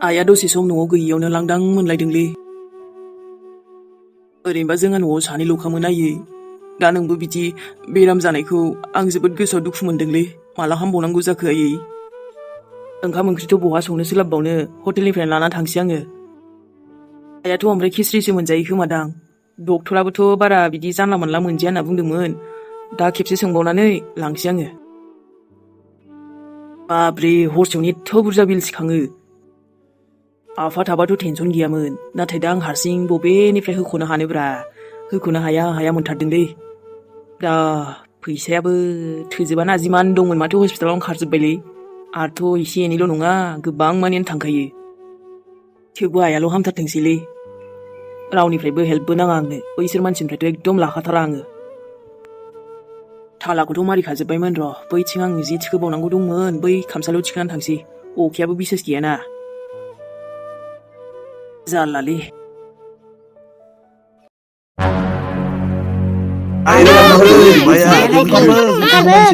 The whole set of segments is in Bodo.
आइया दसे सम न'आव गैयियावनो लांदां मोनलायदोंलै। ओरैनोबा जोंहा न'आव सानैल'खामोन आयै। दा नोंबो बिदि बेराम जानायखौ आं जोबोद गोसोआव दुखु मोनदोंलै। माला हामबावनांगौ जाखो आयै। ओंखाम ओंख्रिथ' बहा संनो सोलाबबावनो, हटेलनिफ्राय लाना थांसै आङो। आइयाथ' ओमफ्राय खिस्रिसो मोनजायो खोमादां। डक्टराबोथ' बारा बिदि जानला मोनला मोनजाया होनना बुंदोंमोन। दा खेबसे सोंबावनानै लांसै आङो। बाब्रे, हरसेयावनो एथ' बुरजा बिल सिखाङो। आफा थाबाथ' टेनसन गैयामोन, नाथाय दा आं हारसिं बबेनिफ्राय होख'नो हानोब्रा। होख'नो हाया मोनथारदोंलै। दा फैसायाबो थोजोबाना जिमान दंमोन माथो हस्पिटालावनो खारजोब्बायलै। आरोथ' एसे एनैल' नङा, गोबां मानियानो थांखायो। थेवबो आइयाल' हामथारथोंसैलै। रावनिफ्रायबो हेल्पबो नाङा आंनो, बैसोर मानसिनिफ्रायथ' एकदम लाखाथारा आङो। थालाखौथ' मारिखाजोब्बायमोन र', बैथिं आं जि थिखोबावनांगौ दंमोन, बै खामसालियाव थिखोनानै थांसै। अखायाबो बिसेस गैयाना। जारलालै।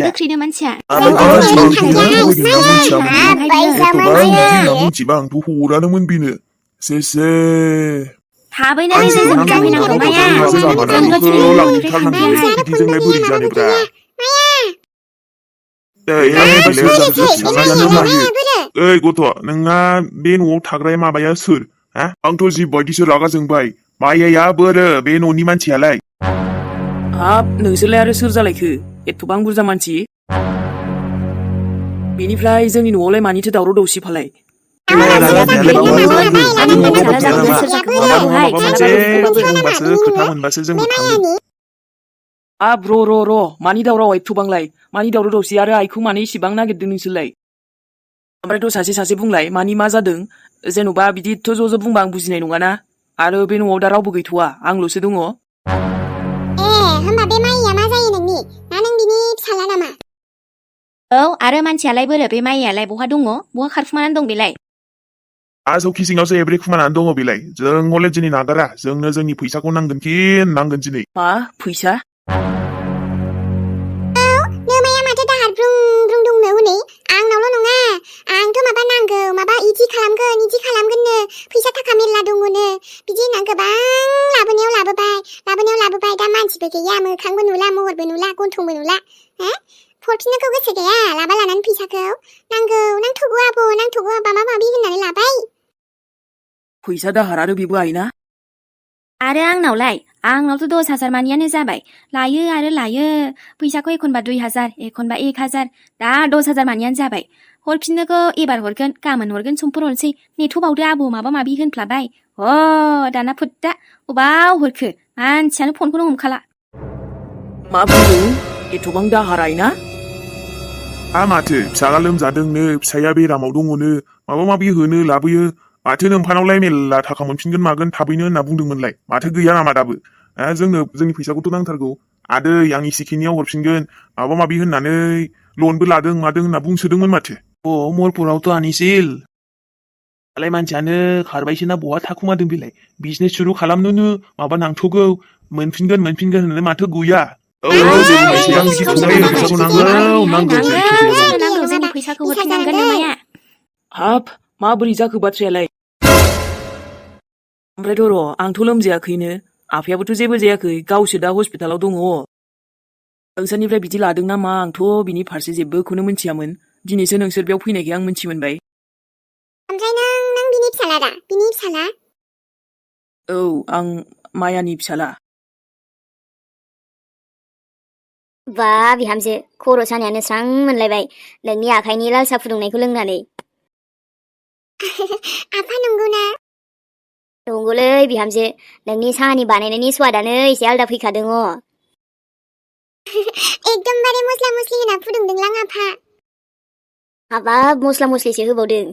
गोख्रैनो मानसिया आंथ' हरानोमोन बेनो सेसे थाबैनानै जों जाहैनांगौ माया बिदिजोंलाय बोरै जानोब्रा ओइ गथ' नोंहा बे न'आव थाग्राया माबाया सोर? आंथ' जि बायदिसो रागा जोंबाय। मायाया बोरो बे न'नि मानसियालाय? हाब, नोंसोरलाय आरो सोर जालायखो? एथबां बुरजा मानसि। बेनिफ्राय जोंनि न'आवलाय मानिथो दावराव दावसि फालाय? खोथा मोनबासो जोंबो थांगोन। हाब र' मानि दावराव एथबांलाय? मानि दावराव दावसि आरो आइखौ मानो इसिबां नागिरदों नोंसोरलाय? ओमफ्रायथ' सासे बुंलाय मानि मा जादों? जेन'बा बिदिथ' ज' बुंबा आं बुजिनाय नङाना। आरो बे न'आव दा रावबो गैथ'वा, आंल'सो दङ। होमबा बे माइया मा जायो नोंनि? ना नों बिनि फिसाला नामा? औ, आरो मानसियालाय बोरो बे माइयालाय बहा दङ? बहा खारखुमानानै दं बेलाय? आजौ खिसिङावसो एब्रेखुमानानै दङ बेलाय। जों हले दिनै नागारा, जोंनो जोंनि फैसाखौ नांगोन दिनै। मा फैसा? नोमाया माथो दाहार ब्रुं दंनो हनै? आंनावल' नङा, आंथ' माबा नांगौ, माबा इदि खालामगोननो, फैसा थाखा मेरला दङनो, बिदि होनना गोबां लाबोनायाव लाबोबाय, दा मानसिबो गैया, मोखांबो नुला, महरबो नुला, गन्थंबो नुला। हरफिननोखौ गोसो गैया, लाबा लानानै फैसाखौ। नांथ'गौ आबौ, माबा माबि होननानै लाबाय। फैसा दाहार आरो बेबो आइना? आरो आंनावथ' 10,000 मानियानो जाबाय। लायो फैसाखौ एखनबा 2,000, एखनबा 1,000, दा 10,000 मानियानो जाबाय। हरफिननोखौ एबार हरगोन, गाबोन हरगोन, समफोर हरनोसै। नेथ'बावदो आबौ, माबा माबि होनफ्लाबाय। दाना फुद्दा अबाव हरखो? मानसियानो फनखौनो हमखाला। मा बुंदों? एथबां दाहार आइना? माथो फिसाला लोमजादोंनो, फिसाया बेरामाव दङनो, माबा माबि होनो लाबोयो। माथो नोंफानावलाय मेरला थाखा मोनफिनगोन मागोन थाबैनो होनना बुंदोंमोनलाय। माथो गैया नामा दाबो? जोंनो जोंनि फैसाखौथ' नांथारगौ। आदै आं इसेखिनियाव हरफिनगोन, माबा माबि होननानै लनबो लादों मादों होनना बुंसोदोंमोन माथो। मलपुरावथ' आनिसिल। दालाय मानसियानो खारबायसोना बहा थाखुमादों बेलाय? बिजनेस सुरु खालामनोनो माबा नांथ'गौ, मोनफिनगोन होननानै माथो गैया। जोंनि फैसाखौ हरफिननांगोन नोमाया। हाब, माबोरै जाखो बाथ्रायालाय? ओमफ्रायथ' र', आंथ' लोमजायाखैनो, आफायाबोथ' जेबो जायाखै, गावसो दा हस्पिटालाव दङ। नोंसोरनिफ्राय बिदि लादों नामा? आंथ' बिनि फारसे जेबोखौनो मिथियामोन। दिनैसो नोंसोर बेयाव फैनायखाय आं मिथिमोनबाय। ओमफ्राय नों बिनि फिसाला दा? बिनि फिसाला? औ, आं मायानि फिसाला। बा बिहामजो, खर' सानायानो स्रां मोनलायबाय नोंनि आखाइनि लाल साहा फुदुंनायखौ लोंनानै। आफा नंगौना? नंगौलै बिहामजो, नोंनि साहानि बानायनायनि स्वादानो एसे आलदा फैखादों। एकदमबारे मस्ला मस्लि होना फुदुंदोंलां आफा। हाबाब, मस्ला मस्लिसो होबावदों।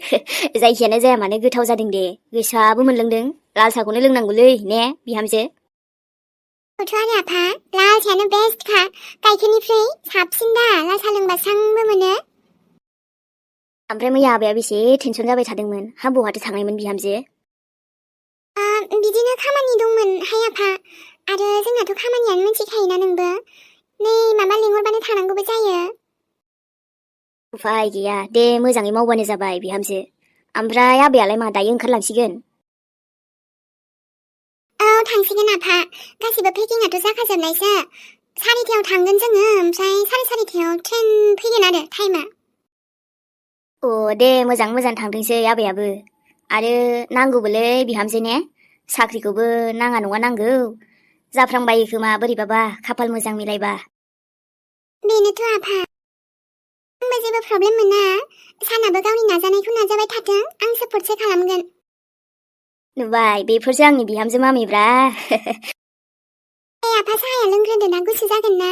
जायखियानो जाया मानो गोथाव जादों दे, गोसाबो मोनलोंदों। लाल साहाखौनो लोंनांगौलै ने बिहामजो? आरो आफा, लाल साहायानो बेस्टखा, गाइखेरनिफ्राय साबसिन दा, लाल साहा लोंबा स्रांबो मोनो। ओमफ्राय मैया आबाया बेसे टेनसन जाबाय थादोंमोन? बहाथो थांनायमोन बिहामजो? बिदिनो खामानि दंमोन हाय आफा, आरो जोंनाथ' खामानियानो मिथिखायोना नोंबो, नै माबा लिंहरबानो थानांगौबो जायो। उफाय गैया दे, मोजाङै मावबानो जाबाय बिहामजो। ओमफ्राय आबैयालाय मा दायो ओंखारलांसिगोन? औ थांसिगोन आफा गासिबो पेकिंआथ' जाखाजोबनायसो 4:30 थांगोन जोङो ओमफ्राय 4:30 ट्रेन फैगोन आरो टाइमा अ दे मोजां मोजां थांथोंसै आबैयाबो आरो नांगौबोलै बिहामजो ने साख्रिखौबो नाङा नङा नांगौ जाफ्रांबायो खोमा बोरैबाबा खाफाल मोजां मिलायबा बेनोथ' आफा आंबो जेबो प्रब्लेम मोना सानाबो गावनि नाजानायखौ नाजाबाय थाथों आं सापर्टसो खालामगोन नुबाय बेफोरसो आंनि बिहामजो मामिब्रा आफा साहाया लोंग्रोदो ना गुसु जागोन ना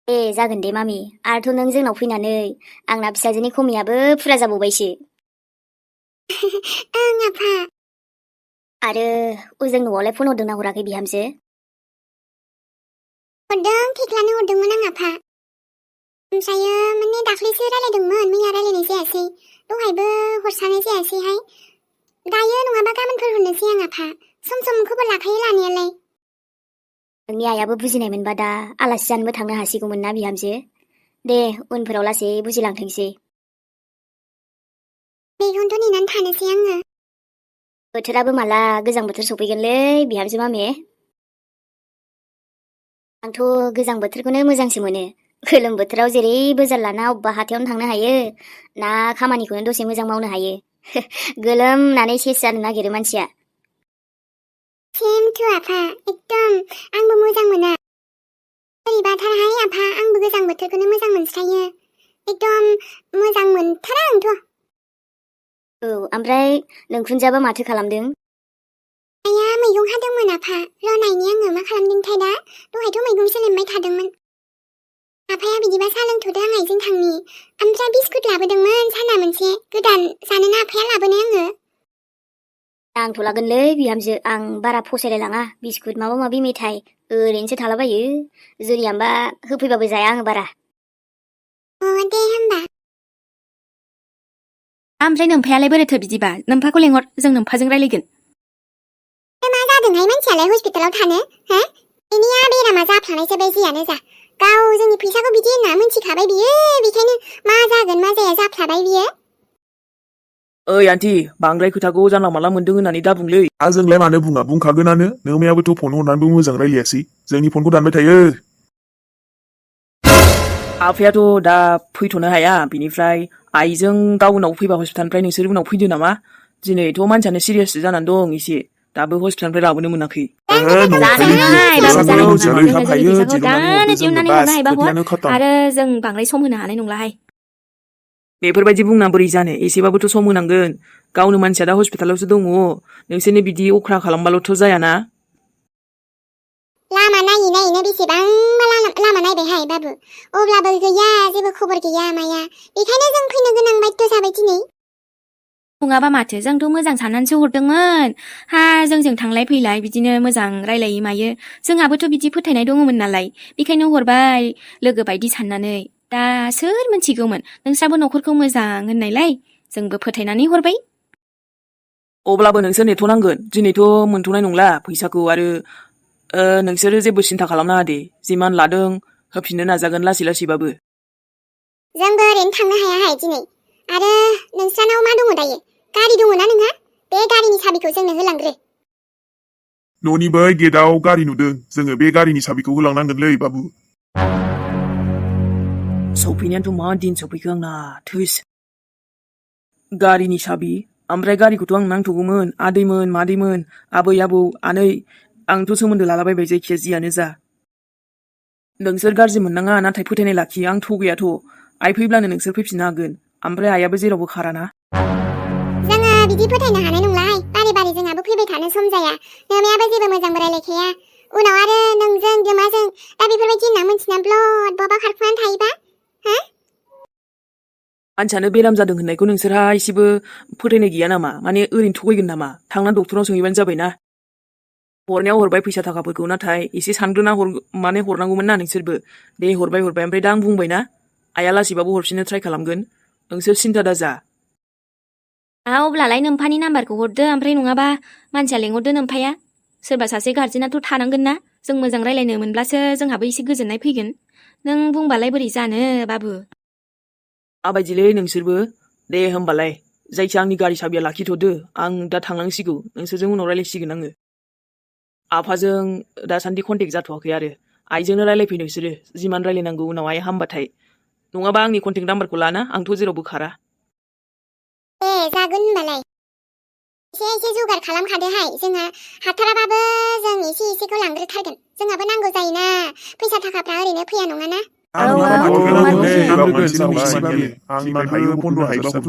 ए जागोन दे मामि आरोथ' नों जोंनाव फैनानै आंना फिसाजोनि खमियाबो फुरा जाबावबायसो ओं आफा आरो ओजों न'आवलाय फन हरदोंना हराखै बिहामजो हरदों थेख्लानो हरदोंमोन आं आफा ओमफ्रायो माने दाख्लैसो रायलायदोंमोन मैया रायलायनाय जायासै दहायबो हरसानाय जायासैहाय दायो नङाबा गाबोनफोर हरनोसै आं आफा सम सम खबर लाखायो लानायालाय नोंनि आइयाबो बुजिनाय मोनबा दा आलासि जानोबो थांनो हासिगौमोन ना बिहामजो दे उनफोराव लासै बुजिलांथोंसै बेखौनोथ' नेनानै थानोसै आङो बोथोराबो माला गोजां बोथोर सफैगोनलै बिहामजो मामे आंथ' गोजां बोथोरखौनो मोजांसो मोनो गोलोम बोथोराव जेरैबो जारलाना अबेबा हाथायावनो थांनो हायो ना खामानिखौनो दसे मोजां मावनो हायो गोलोमनानै सेस जानो नागिरो मानसिया सेम टु आफा एकदम आंबो मोजां मोना बोरैबाथारहाय आफा आंबो गोजां बोथोरखौनो मोजां मोनस्रायो एकदम मोजां मोनथारा आंथ' औ ओमफ्राय नोंखुनजोआबा माथो खालामदों आइया मैगं हादोंमोन आफा रनायनि आङो मा खालामदोंथाय दा दहायथ' मैगंसो लेमबाय थादोंमोन आफाया बिदिबा साहा लोंथ'दो आं आइजों थांनि ओमफ्राय बिस्कुट लाबोदोंमोन साना मोनसे गोदान जानोना आफाया लाबोनाय आङो आंथ' लागोनलै बिहामजो आं बारा फसायलायलाङा बिस्कुट माबा माबि मेथाइ ओरैनोसो थालाबायो जुरियामबा होफैबाबो जाया आङो बारा अ दे होमबा ओमफ्राय नोम्फायालाय बोरैथो बिदिबा नोम्फाखौ लेंहर जों नोम्फाजों रायलायगोन मा जादोंहाय मानसियालाय हस्पिटालाव थानो हो बेनिया बेरामा जाफ्लांनायसो बे जियानो जा गाव जोंनि फैसाखौ बिदि होनना मिथिखाबाय बियो बेखायनो मा जागोन मा जाया जाफ्लाबाय बियो ओइ आन्टी बांद्राय खोथाखौ जानला मानला मोन्दों होननानै दा बुंलै आजोंलाय मानो बुङा बुंखागोनानो नोमायाबोथ' फन हरनानैबो मोजां रायलायासै जोंनि फनखौ दानबाय थायो आफायाथ' दा फैथ'नो हाया बिनिफ्राय आइजों गावनाव फैबा हस्पिटालनिफ्राय नोंसोर उनाव फैदो नामा दिनैथ' मानसियानो सिरियाससो जानानै दं एसे दाबो हस्पिटालनिफ्राय लाबोनो मोनाखै जानाय बाबु जानाय नङा जोङो जोंनि फैसाखौ दानो दिहुननानै हरनो हायोबा हर खतम आरो जों बांद्राय सम होनो हानाय नंलाहाय बेफोरबायदि बुंना बोरै जानो एसेबाबोथ' सम होनांगोन गावनो मानसिया दा हस्पिटालावसो दङ नोंसोरनो बिदि अख्रा खालामबाल'थ' जायाना लामा नायै नायैनो बेसेबांबा लामा नायबायहाय बाबु अब्लाबो गैया जेबो खबर गैया माया बेखायनो जों फैनो गोनां बायद्य जाबाय दिनै नङाबा माथो जोंथ' मोजां साननानैसो हरदोंमोन हा जोंजों थांलाय फैलाय बिदिनो मोजां रायलायै मायो जोंहाबोथ' बिदि फोथायनाय दङमोन नालाय बेखायनो हरबाय लोगो बायदि साननानै दा सोर मिथिगौमोन नोंस्राबो न'खरखौ मोजां होननायलाय जोंबो फोथायनानै हरबाय अब्लाबो नोंसोर नेथ'नांगोन दिनैथ' मोनथ'नाय नंला फैसाखौ आरो नोंसोरो जेबो सिन्था खालामनाङा दे जिमान लादों होफिननो नाजागोन लासै लासैबाबो जोंबो ओरैनो थांनो हायाहाय दिनै आरो नोंस्रानाव मा दङ दायो गारि दङ ना नोंहा बे गारिनि साबिखौ जोंनो होलांग्रो न'नि बै गेटआव गारि नुदों जोङो बे गारिनि साबिखौ होलांनांगोनलै बाबु सफैनायाथ' मा दिन सफैखो आंना थोस गारिनि साबि ओमफ्राय गारिखौथ' आं नांथ'गौमोन आदैमोन मादैमोन आबै आबौ आनै आंथ' सोमोन्दो लालाबायबाय जायखिया जियानो जा नोंसोर गाज्रि मोननाङा नाथाय फोथायनाय लाखियो आं थगायाथ' आइ फैब्लानो नोंसोर फैफिननो हागोन ओमफ्राय आइयाबो जेरावबो खाराना जोङो बिदि फोथायनो हानाय नंलाहाय बारे बारे जोंहाबो फैबाय थानो सम जाया नोमायाबो जेबो मोजांबो रायलायखाया उनाव आरो नोंजों जोमाजों दा बेफोरबायदि होनना मिथिना ब्लद बहाबा खारखुनानै थायोबा हो मानसियानो बेराम जादों होननायखौ नोंसोरहा एसेबो फोथायनाय गैया नामा माने ओरैनो थगायगोन नामा थांना डक्टरनाव सोंहैबानो जाबायना हरनायाव हरबाय फैसा थाखाफोरखौ नाथाय एसे सानग्रोना माने हरनांगौमोन ना नोंसोरबो दे हरबाय ओमफ्राय दा आं बुंबायना आइया लासैबाबो हरफिननो ट्राइ खालामगोन नोंसोर सिन्था दाजा अब्लालाय नोम्फानि नाम्बारखौ हरदो ओमफ्राय नङाबा मानसिया लेंहरदो नोम्फाया सोरबा सासे गार्जेनाथ' थानांगोन ना जों मोजां रायलायनो मोनब्लासो जोंहाबो एसे गोजोननाय फैगोन नों बुंबालाय बोरै जानो बाबु माबायदिलै नोंसोरबो दे होमबालाय जायखिया आंनि गारि साबिया लाखिथ'दो आं दा थांनांसिगौ नोंसोरजों उनाव रायलायसिगोन आङो आफाजों दासान्दि कन्टेक्ट जाथ'वाखै आरो आइजोंनो रायलायफै नोंसोरो जिमान रायलायनांगौ उनाव आइ हामबाथाय नङाबा आंनि कन्टेक्ट नाम्बारखौ लाना आंथ' जेरावबो खारा जागोन होनबालाय एसे जगार खालामखादोहाय जोंहा हाथाराबाबो जों एसेखौ लांग्रोथारगोन जोंहाबो नांगौ जायोना फैसा थाखाफ्रा ओरैनो फैया नङाना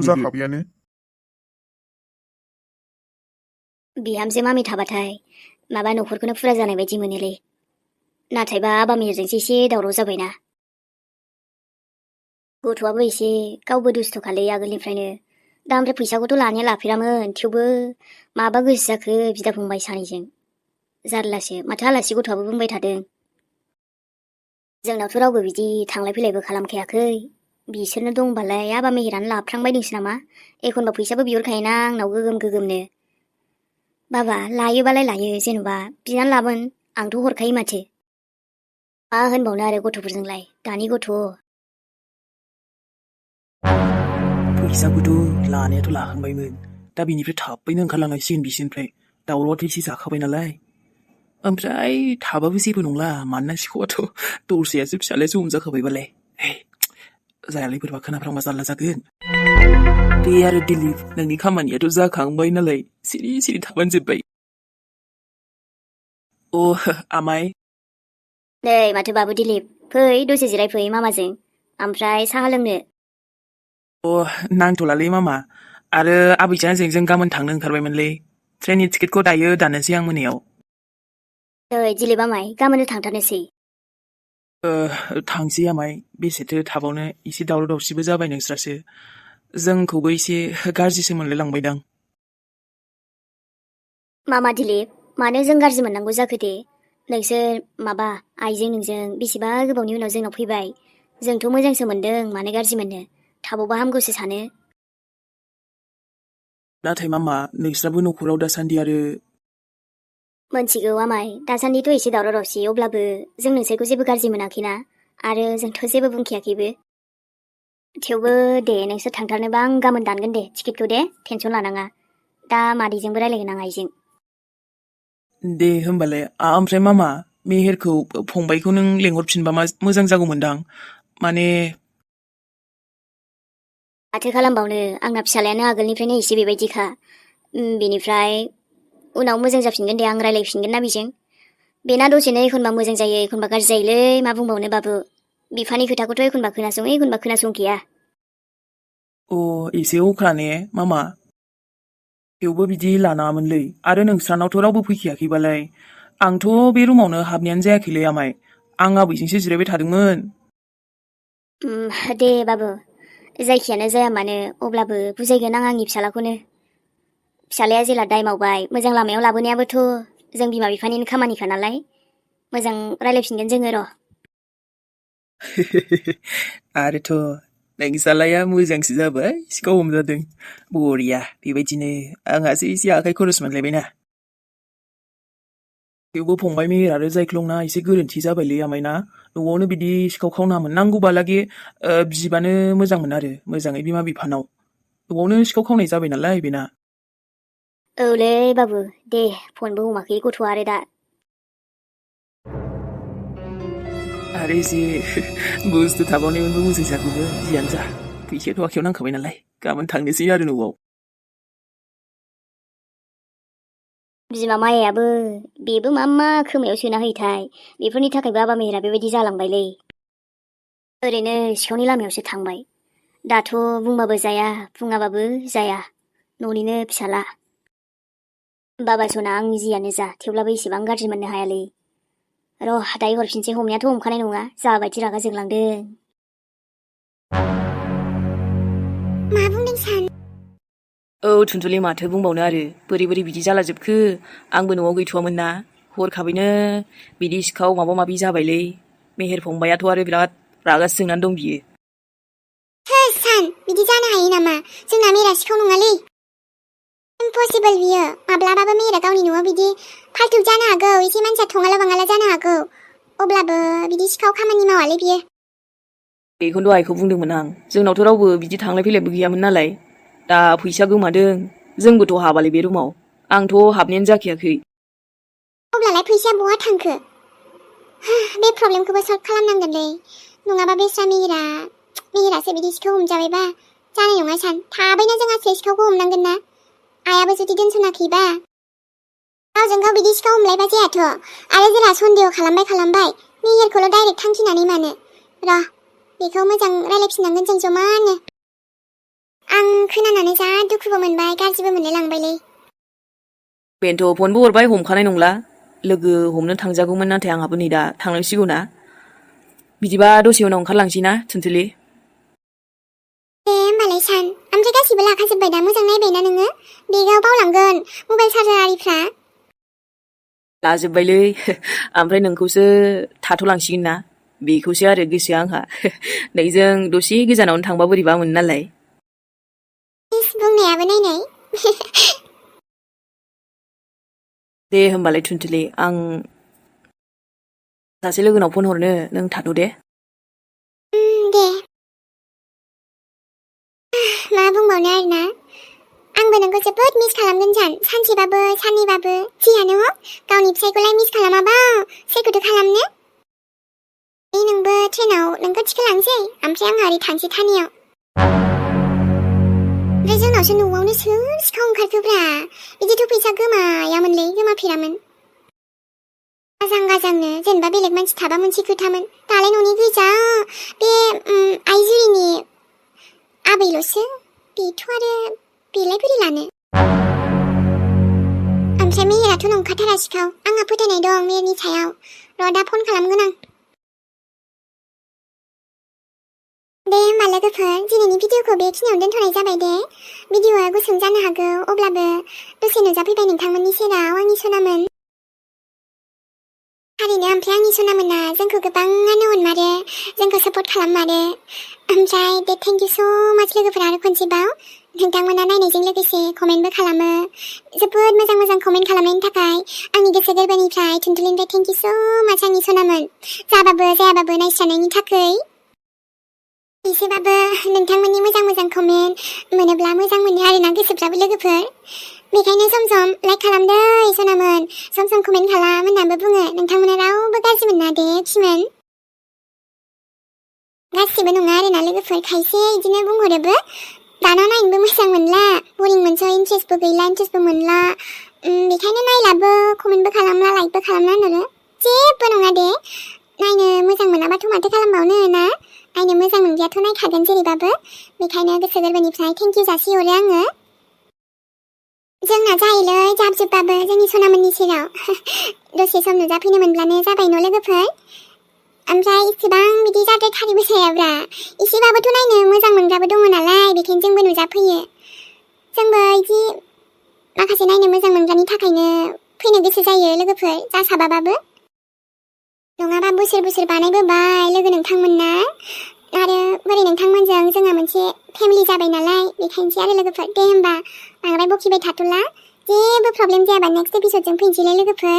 जाखाबायानो बिहामजो मामि थाबाथाय माबा न'खरखौनो फुरा जानाय बायदि मोनोलै नाथायबा बामिरजोंसो एसे दावराव जाबायना गथ'आबो एसे गावबो दुस्थ'खालै आगोलनिफ्रायनो दा ओमफ्राय फैसाखौथ' लानाया लाफेरामोन थेवबो माबा गोसो जाखो बिदा फंबाय सानैजों जारलासो माथो आलासि गथ'आबो बुंबाय थादों जोंनावथ' रावबो बिदि थांलाय फैलायबो खालामखायाखै बिसोरनो दंबालाय आबा मेहेरानो लाफ्रांबायदोंसो नामा एखनबा फैसाबो बिहरखायोना आंनाव गोगोमनो बाबा लायोबालाय लायो जेन'बा बिनानै लाबोन आंथ' हरखायो माथो मा होनबावनो आरो गथ'फोरजोंलाय दानि गथ' फैसाखौथ' लानायाथ' लाखांबायमोन दा बिनिफ्राय थाबैनो ओंखारलांनांसिगोन बिसोरनिफ्राय दावरावआथ' एसे जाखाबाय नालाय ओमफ्राय थाबाबो जेबो नंला मानोना सिखावआथ' दरसायासो फिसालायासो हमजाखाबायबालाय जायालै बोरैबा खोनाफ्रांबा जारला जागोन दे आरो दिलिप नोंनि खामानियाथ' जाखांबाय नालाय सिरि थाबानो जोब्बाय आमाय नै माथो बाबु दिलिप फै दसे जिरायफै मामाजों ओमफ्राय साहा लोंनो नांथ'लालै मामा आरो आबैजों आजोंजों गाबोन थांनो ओंखारबायमोनलै ट्रेननि टिकेटखौ दायो दाननोसै आं मोनायाव नै दिलिप आमाय गाबोननो थांथारनोसै थांसै आमाय बेसेथो थाबावनो एसे दावराव दावसिबो जाबाय नोंस्रासो जोंखौबो एसे गाज्रिसो मोनलाय लांबायदां मामा दिलिप मानो जों गाज्रि मोननांगौ जाखो दे नोंसोर माबा आइजों नोंजों बेसेबा गोबावनि उनाव जोंनाव फैबाय जोंथ' मोजांसो मोनदों मानो गाज्रि मोननो थाबावबा हामगौसो सानो नाथाय मामा नोंस्राबो न'खराव दासान्दि आरो मोनथिगौ आमाय दासान्दिथ' एसे दावराव दावसि अब्लाबो जों नोंसोरखौ जेबो गाज्रि मोनाखैना आरो जोंथ' जेबो बुंखायाखैबो थेवबो दे नोंसोर थांथारनोबा आं गाबोन दानगोन दे टिकेटखौ दे टेनसन लानाङा दा मादैजोंबो रायलायगोन आं आइजों दे होमबालाय ओमफ्राय मामा मेहेरखौ फंबायखौ नों लेंहरफिनबा मोजां जागौमोनदां माने माथो खालामबावनो आंना फिसालायानो आगोलनिफ्रायनो एसे बेबायदिखा बेनिफ्राय उनाव मोजां जाफिनगोन दे आं रायलायफिनगोन ना बेजों बेना दसेनो एखनबा मोजां जायो एखनबा गाज्रि जायोलै मा बुंबावनो बाबु बिफानि खोथाखौथ' एखनबा खोनासङो एखनबा खोनासंखाया एसे अख्रा ने मामा थेवबो बिदि लानाङामोनलै आरो नोंस्रानावथ' रावबो फैखायाखैबालाय आंथ' बे रुमावनो हाबनायानो जायाखैलै आमाय आं आबैजोंसो जिरायबाय थादोंमोन दे बाबु जायखियानो जाया मानो अब्लाबो बुजायगोन आं आंनि फिसालाखौनो फिसालाया जेला दाय मावबाय मोजां लामायाव लाबोनायाबोथ' जों बिमा बिफानिनो खामानिखा नालाय मोजां रायलायफिनगोन जोङो र' आरोथ' नोंसालाया मोजांसो जाबाय सिखाव हमजादों बरिया बेबायदिनो आंहासो एसे आखाइ खरस मोनलायबायना थेवबो फंबाय मेहेर आरो जायख्लंना एसे गोरोन्थि जाबायलै आमायना न'आवनो बिदि सिखाव खावनामोन नांगौबालागे बिबानो मोजांमोन आरो मोजाङै बिमा बिफानाव न'आवनो सिखाव खावनाय जाबाय नालाय बेना औलै बाबु दे फनबो हमाखै गथ'आ आरो दा आरो एसे बुस्थु थाबावनायमोनबो मोजां जागौमोन जियानो जा फैसायाथ' आखायाव नांखाबाय नालाय गाबोन थांनोसै आरो न'आव बिमा मायायाबो बेबो मा खोमायाव सोना होयोथाय बेफोरनि थाखायबो आबा मेहेरा बेबायदि जालांबायलै ओरैनो सिखावनि लामायावसो थांबाय दाथ' बुंबाबो जाया बुङाबाबो जाया न'निनो फिसाला बाबा सना आं जियानो जा थेवब्लाबो इसेबां गाज्रि मोननो हायालै र' दायो हरफिनसै हमनायाथ' हमखानाय नङा जाबायदि रागा जोंलांदों मा बुंदों सान थुनथुलि माथो बुंबावनो आरो बोरै बिदि जालाजोबखो आंबो न'आव गैथ'वामोन ना हरखाबैनो बिदि सिखाव माबा माबि जाबायलै मेहेर फंबायाथ' आरो बिराद रागासो जोंनानै दं बियो सान बिदि जानो हायो नामा जोंना मेरा सिखाव नङालै इम्पसिबल बियो माब्लाबाबो मेरा गावनि न'आव बिदि फाल्थु जानो हागौ एसे मानसिया थङाला बाङाला जानो हागौ अब्लाबो बिदि सिखाव खामानि मावालै बियो बेखौनोथ' आइखौ बुंदोंमोन आं जोंनावथ' रावबो बिदि थांलाय फैलायबो गैयामोन नालाय दा फैसा गोमादों जोंबोथ' हाबालै बे रुमाव आंथ' हाबनायानो जाखायाखै अब्लालाय फैसाया बहा थांखो बे प्रब्लेमखौबो सल्भ खालामनांगोनलै नङाबा बेस्रा मिहिरासो बिदि सिखाव हमजाबायबा जानाय नङा सान थाबैनो जों आसले सिखावखौ हमनांगोन ना आइयाबो जुदि दोनसनाखैबा गावजों गाव बिदि सिखाव हमलायबा जायाथ' आरो जोंहा सन्देह खालामबाय मिहिरखौल' डाइरेक्ट थांखिनानै मानो र' बेखौ मोजां रायलायफिननांगोन जों जमानो आं खोनानानै जा दुखुबो मोनबाय गाज्रिबो मोनलाय लांबायलै बेनोथ' फनबो हरबाय हमखानाय नंला लोगो हमनो थांजागौमोन नाथाय आंहाबो नै दा थांनांसिगौ ना बिदिबा दसे उनाव ओंखारलांसै ना थुनथुलि दे होमबालाय सान ओमफ्राय गासिबो लाखाजोब्बाय दा मोजां नायबायना नोङो बेगाव बावलांगोन मबाइल चार्जार आरिफ्रा लाजोब्बायलै ओमफ्राय नोंखौसो थाथ'लांसिगोन ना बेखौसो आरो गोसोआ आंहा नोंजों दसे गोजानावनो थांबा बोरैबा मोनो नालाय बुंनायाबो नायनाय दे होमबालाय थुनथुलि आं सासे लोगोनाव फन हरनो नों थाथ' दे दे मा बुंबावनो आरोना आंबो नोंखौ जोबोद मिस खालामगोन सानसेबाबो साननैबाबो जियानो हक गावनि फिसायखौलाय मिस खालामाबा सोरखौथो खालामनो नोंबो ट्रेनाव नोंखौ थिखोलांसै ओमफ्राय आंहा ओरै थांसै थानियाव ओमफ्राय जोंनावसो न'आवनो सोर सिखाव ओंखारखोब्रा बिदिथ' फैसा गोमाफेरामोन गाजांनो जेनेबा बेलेग मानसि थाबा मोनसे खोथामोन दालाय न'नि गोजा बे आइजुरिनि आबैल'सो बेथ' आरो बेलाय बोरै लानो ओमफ्राय मेहेराथ' नंखाथारा सिखाव आंहा फोथायनाय दं मेहेरनि सायाव र' दा फन खालामगोन आं दे होमबा लोगोफोर दिनैनि भिडिअखौ बेखिनियावनो दोनथ'नाय जाबाय दे भिडिअआ गुसुं जानो हागौ अब्लाबो दसे नुजाफैबाय नोंथांमोननि सेराव आंनि सनामोन थारैनो ओमफ्राय आंनि सनामोना जोंखौ गोबाङानो अनमारो जोंखौ सापर्ट खालाममारो ओमफ्राय दे थेंक इउ स' माच लोगोफोर आरो खनसेबाव नोंथांमोना नायनायजों लोगोसे कमेन्टबो खालामो जोबोद मोजां कमेन्ट खालामनायनि थाखाय आंनि गोसो गोरबोनिफ्राय थुनथुलिनिफ्राय थेंक इउ स' माच आंनि सनामोन जाबाबो जायाबाबो नायस्रानायनि थाखाय एसेबाबो नोंथांमोननि मोजां कमेन्ट मोनोब्ला मोजां मोनो आरोना गोसोफ्राबो लोगोफोर बेखायनो सम लाइक खालामदै सनामोन सम कमेन्ट खालाम होननानैबो बुङो नोंथांमोना रावबो गाज्रि मोना दे खिमोन गासिबो नङा आरोना लोगोफोर खायसे बिदिनो बुंहरोबो दाना नायनोबो मोजां मोनला बरिं मोनसै इन्ट्रेस्टबो गैला इन्ट्रेस्टबो मोनला बेखायनो नायलाबो कमेन्टबो खालामला लाइकबो खालामला होनहरो जेबो नङा दे नायनो मोजां मोनाबाथ' माथो खालामबावनो ना नायनो मोजां मोनग्रायाथ' नायखागोन जेरैबाबो बेखायनो गोसो गोरबोनिफ्राय थेंक इउ जासिहरो आङो जोंना जायोलै जाबजोबबाबो जोंनि सनामोननि सेराव दसे सम नुजाफैनो मोनब्लानो जाबाय न' लोगोफोर ओमफ्राय इसेबां बिदि जाद्रायथारिबो जायाब्रा एसेबाबोथ' नायनो मोजां मोनग्राबो दङ नालाय बेखायनो जोंबो नुजाफैयो जोंबो बिदि माखासे नायनो मोजां मोनग्रानि थाखायनो फैनो गोसो जायो लोगोफोर जासाबाबाबो नङाबा बोसोर बानायबोबाय लोगो नोंथांमोनना आरो बोरै नोंथांमोनजों जोंहा मोनसे फेमिलि जाबाय नालाय बेखायनोसै आरो लोगोफोर दे होमबा बांद्राय बखिबाय थाथ'ला जेबो प्रब्लेम जायाबा नेक्स्ट एपिसोडजों फैनोसैलाय लोगोफोर